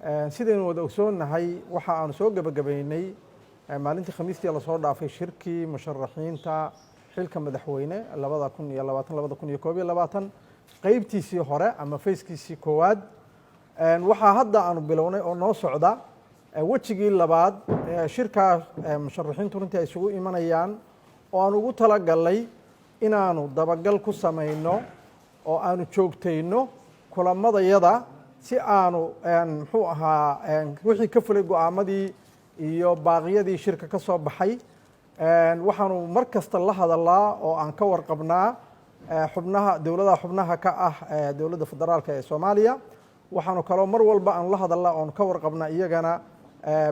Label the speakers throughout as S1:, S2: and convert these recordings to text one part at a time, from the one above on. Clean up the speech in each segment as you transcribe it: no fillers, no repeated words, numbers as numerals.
S1: Sidaynu wada ogsoonnahay, waxa aanu soo gebagabaynay maalintii Khamiistii lasoo dhaafay shirkii musharaxiinta xilka madaxweyne 2020, 2021, qeybtiisii hore ama phase-kiisii koowaad. Waxaa hadda aanu bilownay oo noo socda wejigii labaad shirkaa musharaxiintu runtii ay isugu imanayaan, oo aan ugu talagalnay inaanu dabagal ku samayno oo aanu joogtayno kulamadayada, si aanu, muxuu ahaa, wixii ka fulay go'aamadii iyo baaqyadii shirka ka soo baxay. Waxaanu mar kasta la hadalaa oo aan ka warqabnaa xubnaha dowladaha xubnaha ka ah Dowladda Federaalka ee Soomaaliya. Waxaanu kaloo mar walba aanu la hadalnaa oonu ka warqabnaa iyagana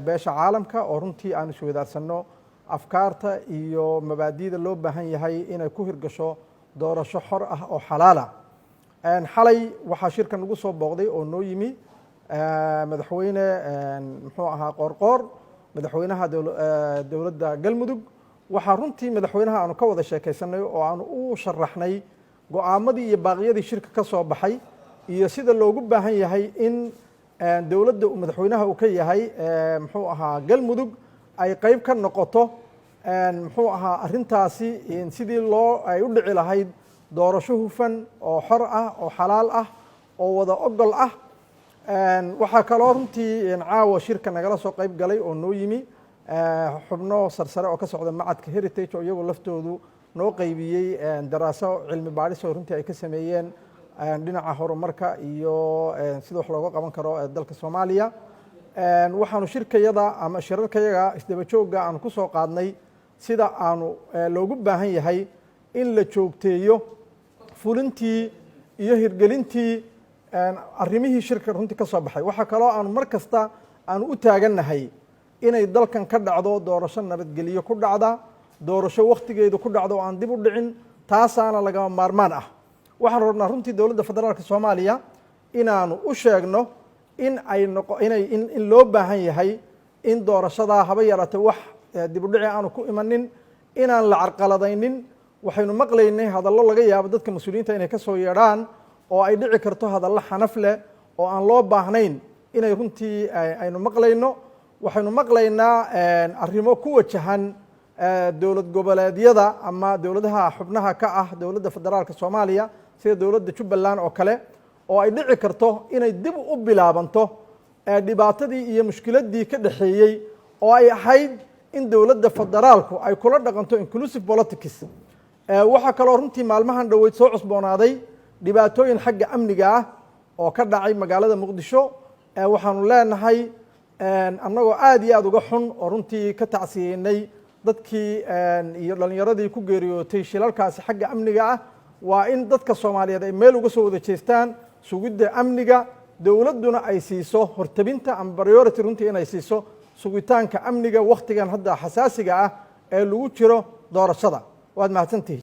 S1: beesha caalamka, oo runtii aanu isweydaarsanno afkaarta iyo mabaadi'da loo baahan yahay inay ku hirgasho doorasho xor ah oo xalaala. Xalay waxaa shirka nagu soo booqday oo noo yimi Madaxweyne, muxuu ahaa, Qoorqoor, madaxweynaha dowladda Galmudug. Waxaa runtii madaxweynaha aanu ka wada sheekaysanay oo aanu u sharaxnay go'aamadii iyo baaqyadii shirka ka soo baxay iyo sida loogu baahan yahay in dowladda uu madaxweynaha uu ka yahay, muxuu ahaa, Galmudug ay qeyb ka noqoto, muxuu ahaa, arrintaasi, sidii loo ay u dhici lahayd doorasho hufan oo xor ah oo xalaal ah oo wada ogol ah. Waxaa kaloo runtii caawa shirka nagala soo qeyb galay oo noo yimi xubno sarsare oo ka socda Macadka Heritage, oo iyagu laftoodu noo qeybiyey daraaso cilmi baadhis oo runtii ay ka sameeyeen dhinaca horumarka iyo sida wax looga qaban karo dalka Soomaaliya. Waxaanu shirkayada ama shirarkayaga isdaba joogga aanu ku soo qaadnay sida aanu loogu baahan yahay in la joogteeyo fulintii iyo hirgelintii arrimihii shirka runtii ka soo baxay. Waxaa kaloo aanu mar kasta aanu u taagannahay inay dalkan ka dhacdo doorasho nabadgelyo ku dhacda, doorasho wakhtigeedu ku dhacdo oo aan dib u dhicin. Taasaana lagama maarmaan ah. Waxaan rabnaa runtii Dowladda Federaalka Soomaaliya inaanu u sheegno in ay noqo inay in loo baahan yahay in doorashadaa haba yaraatee wax dib u dhici aanu ku imanin, inaan la carqaladaynin. Waxaynu maqlaynay hadallo laga yaabo dadka mas-uuliyiinta inay ka soo yeedhaan, oo ay dhici karto hadallo xanaf leh oo aan loo baahnayn inay runtii aynu maqlayno. Waxaynu maqlaynaa arrimo ku wajahan dowlad goboleedyada ama dowladaha xubnaha ka ah Dowladda Federaalka Soomaaliya, sida dowladda Jubbaland oo kale, oo ay dhici karto inay dib u bilaabanto dhibaatadii iyo mushkiladdii ka dhexeeyey, oo ay ahayd in dowladda federaalku ay kula dhaqanto inclusive politics. Waxaa kaloo runtii maalmahan dhoweyd soo cusboonaaday dhibaatooyin xagga amniga ah oo ka dhacay magaalada Muqdisho. Waxaanu leenahay, annagoo aad iyo aad uga xun oo runtii ka tacsiyeynay dadkii iyo dhallinyaradii ku geeriyootay shilalkaasi xagga amniga ah, waa in dadka Soomaaliyeed ay meel uga soo wada jeestaan sugidda amniga, dowladduna ay siiso hortabinta ama priority runtii inay siiso sugitaanka amniga wakhtigan hadda xasaasiga ah ee lagu jiro doorashada. Waad mahadsantihi.